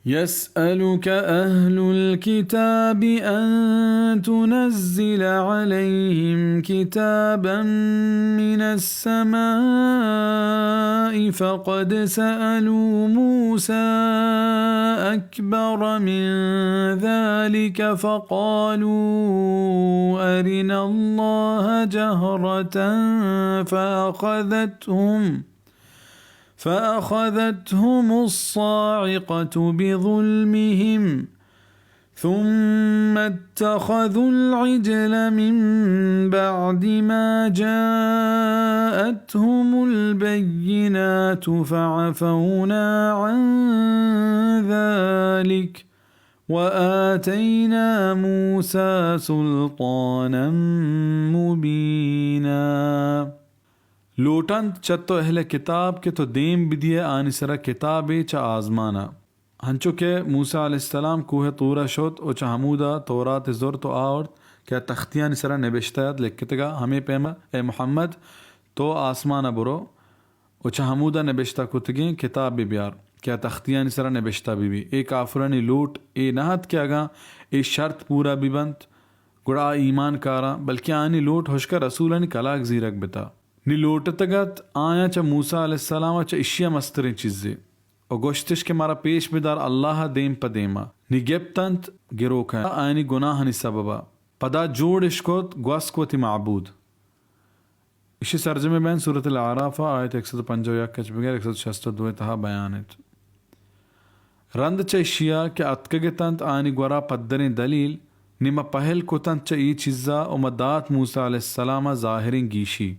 يسألك أهل الكتاب أن تنزل عليهم كتابا من السماء فقد سألوا موسى أكبر من ذلك فقالوا أرنا الله جهرة فأخذتهم فأخذتهم الصاعقة بظلمهم ثم اتخذوا العجل من بعد ما جاءتهم البينات فعفونا عن ذلك وآتينا موسى سلطانا مبينا. لوٹنت چہ تو اہل کتاب کہ تو دیم بدیئے آنی سرا کتابے چہ آزمانا۔ ہنچو کہ موسیٰ علیہ السلام کوہ طورا شت و چہ ہمودا تورات زرت و آورت کہ آ تختیانی سرا نبشتہ ات لکتگا، ہمے پیما اے محمد تو آسمانا برو و چہ ہمودا نبشتہ کتگیں کتاب بہ بیار کہ آ تختیانی سرا نبشتہ بہ بی۔ اے کافرانی لوٹ اے نہ ات کہ اگاں اے شرط پورا بہ بنت گڑا آ ایمان کاراں، بلکہ آیانی لوٹ ہشکا رسولانی کلاگ زیرگ بتا۔ نی لوٹتگ ات آیاں چہ موسیٰ علیہ السلام ء چہ اشی ء مستریں چیزے و گوشتش کہ مارا پیش بدار اللہ ء دیم پہ دیما۔ نی گپت انت گروک ء آیانی گناہانی سببا۔ پدا جوڑ اش کت گوسک وتی معبود۔ اشی سرجمیں بیان سورت الاعراف ء آیت یک سد و پنجاہ و یک اچ بگر یک سد و شست و دو ء تہا بیان انت۔ رند چہ اشیا کہ اتکگ اتنت آیانی گورا پدریں دلیل، نی ما پہل کتنت چہ اے چیزا و ما دات موسیٰ علیہ السلام ء ظاہریں گیشی۔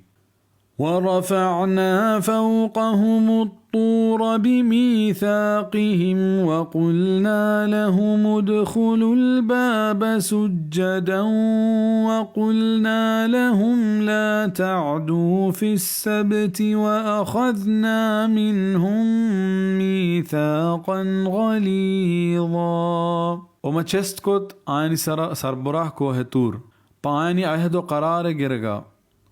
ورفعنا فوقهم الطور بميثاقهم وقلنا لهم ادخلوا الباب سجدا وقلنا لهم لا تعدوا في السبت وأخذنا منهم ميثاقا غليظا۔ و ما چست کت آیانی سرا سربراہ کوہ طور، پہ آیانی عہد و قرار ء گرگا۔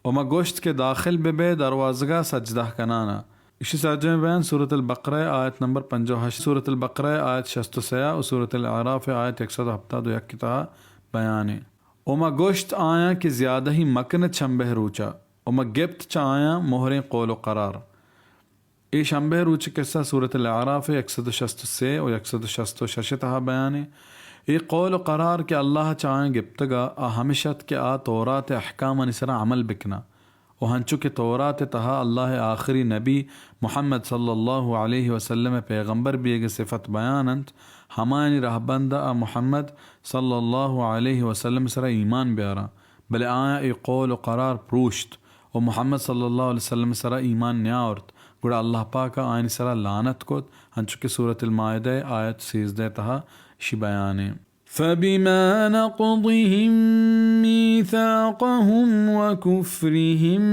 و ما گوشت کہ داخل بہ بئے دروازگا سجدہ کنانا۔ اشی سرجمیں بیان سورت البقرہ آیت نمبر پنجاہ و ہشت، سورت البقرہ آیت شست و سیاہ و سورت الاعراف آیت یک سد و ہپتاد و یک تہا بیان انت۔ و ما گوشت آیاں کہ زیادہی مکن چمبہ روچا۔ و ما گپت چہ آیاں مہریں قول و قرار۔ اے شمبے روچ قصہ سورت الاعراف یک سد و شست و سے و یک سد و شست و شش تہا بیان انت۔ اے قول و قرار کہ اللہ چہ آیاں گپتگا، آ ہمش ات کہ آ تورات احکامانی سرا عمل بکنا و ہنچو کہ تورات تہا اللہ آخری نبی محمد صلی اللہ علیہ وسلم پیغمبر بیگ صفت بیان انت، ہمایانی رہبند آ محمد صلی اللہ علیہ وسلم سرا ایمان بیاراں۔ بلے آیاں اے قول و قرار پروشت و محمد صلی اللہ علیہ وسلم سرا ایمان نیاورت، گڑا اللہ پاک آیانی سرا لعنت کت، ہنچو کہ سورت المائدہ آیت سیزدہ تہا اشی بیان انت۔ فبما نقضهم ميثاقهم وكفرهم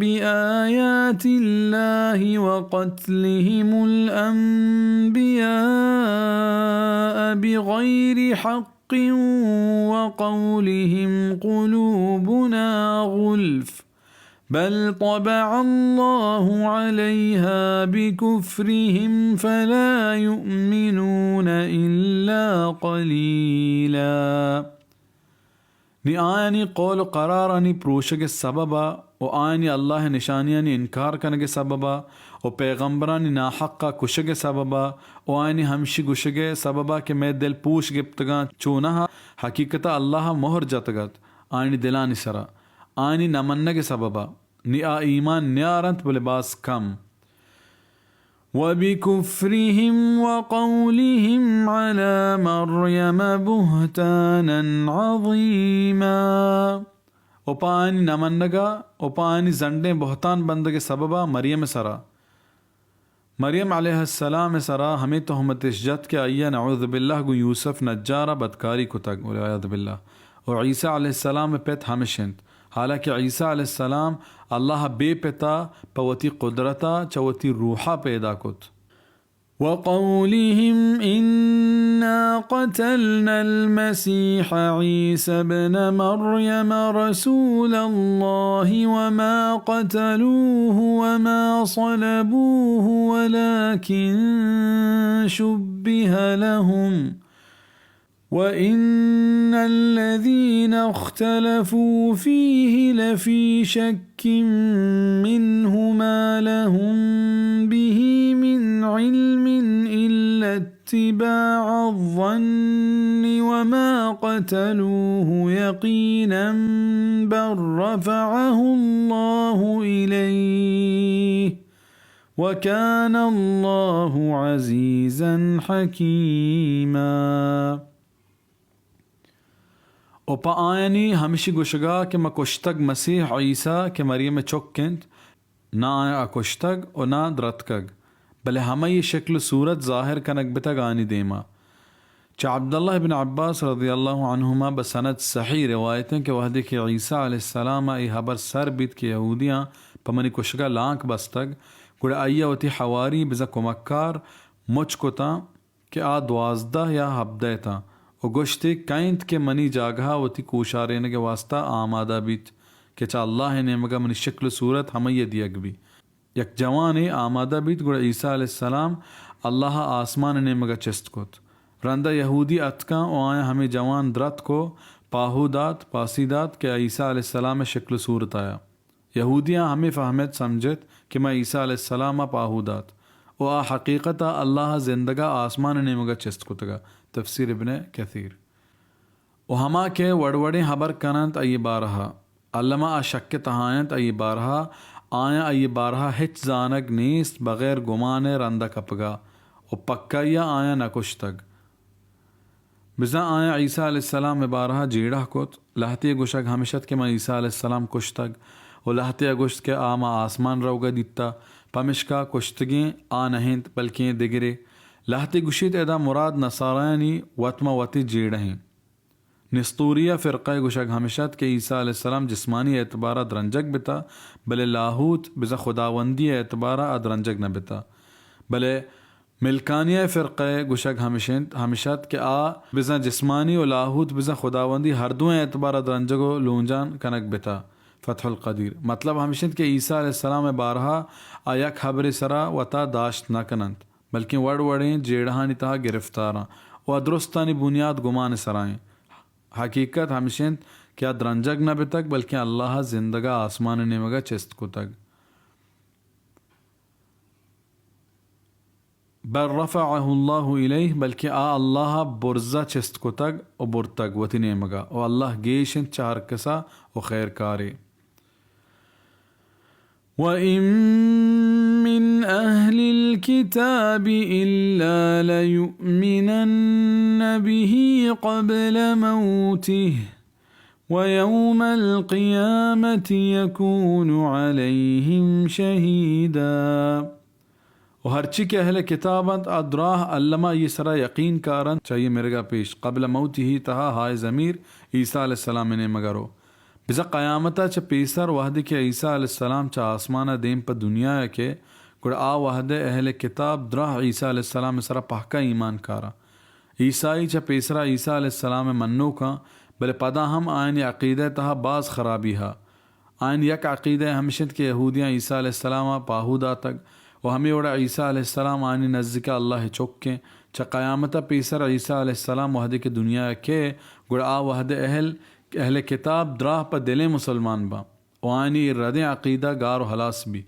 بآيات الله وقتلهم الأنبياء بغير حق وقولهم قلوبنا غلف بل طبع الله عليها بكفرهم فلا يؤمنون إلا قليلا۔ نی آیانی قول و قرارانی پروشگ سببا و آیانی اللہ نشانیانی انکار کنگ سببا و پیغمبرانی ناحقا کشگ سببا و آیانی ہمشی گشگ سببا کہ مئے دل پوش گپتگاں، چونہا حقیقتا اللہ مہر جتگت آیانی دلانی سرا، آیانی نمنگ سببا۔ نی آ ایمان نیارنت بلے باز کم۔ وبكفرهم وقولهم على مريم بهتانا عظيما۔ و پہ آیانی نمنگا و پہ آیانی زنڈیں بہتان بندگ سببا مریم سرا، مریم علیہ السلام سرا ہمے تہمت اش جت کہ آئیا نعوذ باللہ گوں یوسف نجارا بدکاری کتگ، والعیاذ باللہ۔ و عیسی علیہ السلام پت ہمش انت، حالانکہ عیسی علیہ السلام اللہ بے پتا پہ وتی قدرتا چہ وتی روحا پیدا کت۔ وقولهم إنا قتلنا المسيح عيسى ابن مريم رسول الله وما قتلوه وما صلبوه ولكن شبه لهم وإن الذين اختلفوا فيه لفي شك منه ما لهم به من علم إلا اتباع الظن وما قتلوه يقينا بل رفعه الله إليه وكان الله عزيزا حكيما. و پہ آیانی ہمشی گوشگا کہ ما کشتگ مسیح عیسی کہ مریم چک انت، نہ آیاں کشتگ و نہ درتکگ، بلے ہمئی شکل و صورت ظاہر کنگ بتگ آنی دیما۔ چہ عبداللہ ابن عباس رضی اللہ عنہما بہ سند صحیح روایت انت کہ وہدے کہ عیسی علیہ السلام ء اے ہبر سر بیت کہ یہودیاں پہ منی کشگا لانک بستگ، گڑا آئی ء وتی حواری بزاں کمکار مچ کتاں کہ آ دوازدہ یا ہبدہ اتاں و گوشتی، کئے انت کہ منی جاگہا وتی کوشارینگ ء واستا آمادہ بیت کہ چہ اللہ ء نیمگا منی شکل و صورت ہمئی ء دیگ بی۔ یک جوانے آمادہ بیت، گڑا عیسی علیہ السلام اللہ ء آسمان ء نیمگا چست کت۔ رندا یہودی اتکاں و آیاں ہمے جوان درتک و پاہو دات، پاسی دات کہ آ عیسی علیہ السلام ء شکل و صورت آیا۔ یہودیاں ہمے فہمت سمجھت کہ ما عیسی علیہ السلام ء پاہو دات و آ حقیقت ء اللہ ء زندگا آسمان ء نیمگا چست کتگا۔ تفسیر ابن کثیر۔ و ہما کہ وڑ وڑیں ہبر کننت آئی بارہا، الما آ شک ء تہا انت آئی بارہا، آیاں آئی بارہا ہچ زانگ نیست بغیر گمان ء رندا کپگا و پکائی ء آیاں نہ کشتگ۔ بزاں آیاں عیسی علیہ السلام ء بارہا جیڑہ کت۔ لہتے ء گوشگ ہمش ات کہ من عیسی علیہ السلام کشتگ و لہتے ء گوشت کہ آ ما آسمان روگ ء دیتہ، پمشکا کشتگیں آ نہ انت بلکیں دگرے۔ لہتے گوشیت ادا مراد نصارایانی وت ماں وتی جیڑہ ایں۔ نستوریہ فرقہ ء گوشگ ہمش ات کہ عیسی علیہ السلام جسمانی اعتبارا درنجگ بتہ، بلے لاہوت بزاں خداوندی اعتبارا آ درنجگ نہ بتہ۔ بلے ملکانیہ فرقہ ء گوشگ ہمش انت، ہمش ات کہ آ بزاں جسمانی و لاہوت بزاں خداوندی ہر دوئیں اعتبارا درنجگ و لونجان کنگ بتہ۔ فتح القدیر۔ مطلب ہمش انت کہ عیسی علیہ السلام ء بارہا آ یک ہبرے سرا وتا داشت نہ کننت، بلکیں وڑ وڑیں جیڑہانی تہا گرفتاراں و آ درستانی بنیاد گمان ء سرا انت۔ حقیقت ہمش انت کہ آ درنجگ نہ بتگ، بلکیں اللہ ء زندگا آسمان ء نیمگا چست کتگ۔ بل رفعه الله الیہ، بلکہ آ اللہ ء برزا چست کتگ و برتگ وتی نیمگا، و اللہ گیش انت چہ ہر کسا و خیر کارے۔ وَإِن مِّنْ أَهْلِ الْكِتَابِ إِلَّا لَيُؤْمِنَنَّ بِهِ قَبْلَ مَوْتِهِ وَيَوْمَ الْقِيَامَةِ يَكُونُ عَلَيْهِمْ شَهِيدًا۔ و ہرچی کہ اہل کتاب انت، آ دراہ الما آئی سرا یقین کارنت، چہ آئی مرگا پیش، قبل موتہ تہا ہائے ضمیر عیسی علیہ السلام ء نیمگا رو۔ بزاں قیامتا چہ پیسر وہدے کہ عیسی علیہ السلام چہ آسمانا دیم پہ دنیایا کئے، گڑا آ وہدے اہل کتاب دراہ عیسی علیہ السلام ء سرا پہکا ایمان کاراں۔ عیسائی چہ پیسرا عیسی علیہ السلام ء منوکاں، بلے پدا ہم آیانی عقیدہ ء تہا باز خرابی ہا۔ آیانی یک عقیدہ ہمش انت کہ یہودیاں عیسی علیہ السلام ء پاہو داتگ و ہمے وڑا عیسی علیہ السلام آیانی نزیکا اللہ ء چک انت۔ چہ قیامت ء پیسر عیسی علیہ السلام وہدے کہ دنیا ء کئے، گڑا آ وہد ء اہل، اہل کتاب دراہ پہ دلیں مسلمان باں و آیانی اے ردیں عقیدہ گار و ہلاس بی۔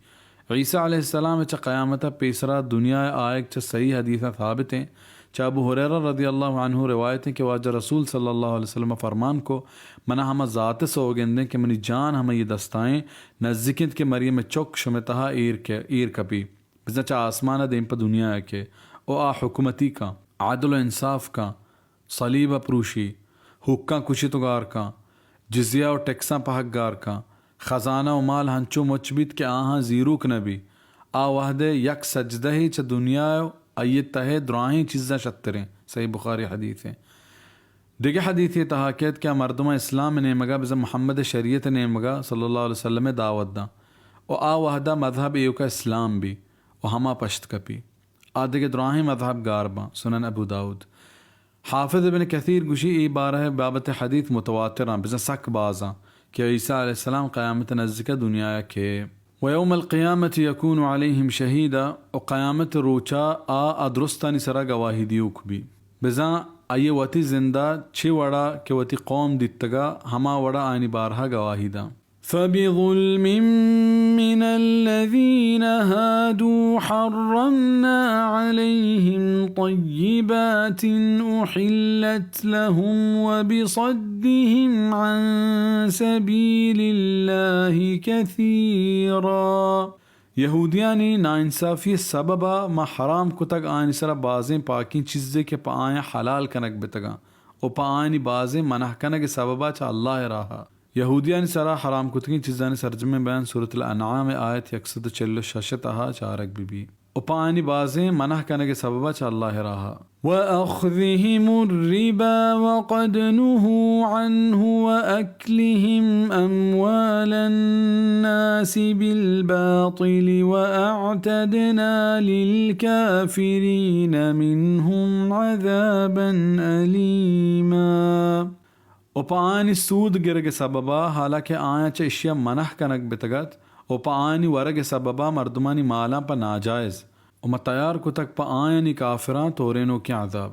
عیسی علیہ السلام ء چہ قیامت ء پیسرا دنیا ء آیگ چہ صحیح حدیثاں ثابت انت۔ چہ ابو ہریرہ رضی اللہ عنہ روایت انت کہ واجہ رسول صلی اللہ علیہ وسلم ء فرمان کو، منا ہما ذات ء سوگند انت کہ منی جان ہمائی دستائیں، نزیک انت کہ مریم ء چک شمے تہا ایر کہ، ایر کپی، بزاں چہ آسمان ء دیم پہ دنیا ء کہ، او آ حکومتی کاں، عدل و انصاف کاں، صلیب ء پروشی، ہوکاں کشیت و گار کاں، جزیہ و ٹیکساں پہک گار کاں، خزانہ و مال ہنچو مچ بیت کہ آہاں زیروک نہ بی۔ آ وہدے یک سجدہے چہ دنیا و آئی تہے دراہیں چیزاں شتریں۔ صحیح بخاری حدیث انت۔ دگہ حدیثے تہا کیت کہ آ مردماں اسلام نیمگا بزاں محمد شریعت نیمگا صلی اللہ علیہ وسلم دعوت داں و آ وہدا مذہب ایوکا اسلام بی و ہما پشت کپی۔ آ دگہ دراہیں مذہب گار باں۔ سنن ابو داؤد۔ حافظ ابن کثیر گوشی، اے بارہ بابت حدیث متواتراں، بزاں سک بازاں، کہ عیسی علیہ السلام قیامت نزدیک دنیا کہ و یوم القیامة یکون علیہم شہیدا، و قیامت روچا آ ادرستانی سرا گواہی دیوک بی۔ بزاں آئی وتی زندا چہ وڑا کہ وتی قوم دیتگا، ہما وڑا آیانی بارہا گواہی داں۔ فبظلم من الذين هادوا حرمنا عليهم طيبات أحلت لهم وبصدهم عن سبيل الله كثيرا۔ یہودیانی ناانصافی سببا ما حرام کتگ آیانی سرا بازیں پاکیں چیزے کہ پہ آیاں حلال کنگ بتگاں و پہ آیانی بازیں منع کنگ سببا چہ اللہ راہا۔ یہودیانی سرا حرام کتگیں چیزانی سرجمیں بیان سورۃ الانعام آیت یک سد و چل و شش تہا چارگ بہ بی۔ و پہ آیانی بازیں منع کنگ سببا چہ اللہ راہا۔ وأخذهم الربا وقد نهوا عنه وأكلهم أموال الناس بالباطل وأعتدنا للكافرين منهم عذابا أليما۔ و پہ آیانی سود گرگ سببا، حالانکہ آیاں چہ اشیا منع کنگ بتگ ات، و پہ آیانی ورگ سببا مردمانی مالاں پہ ناجائز، و ما تیار کتگ پہ آیانی کافراں تورینوکیں عذاب۔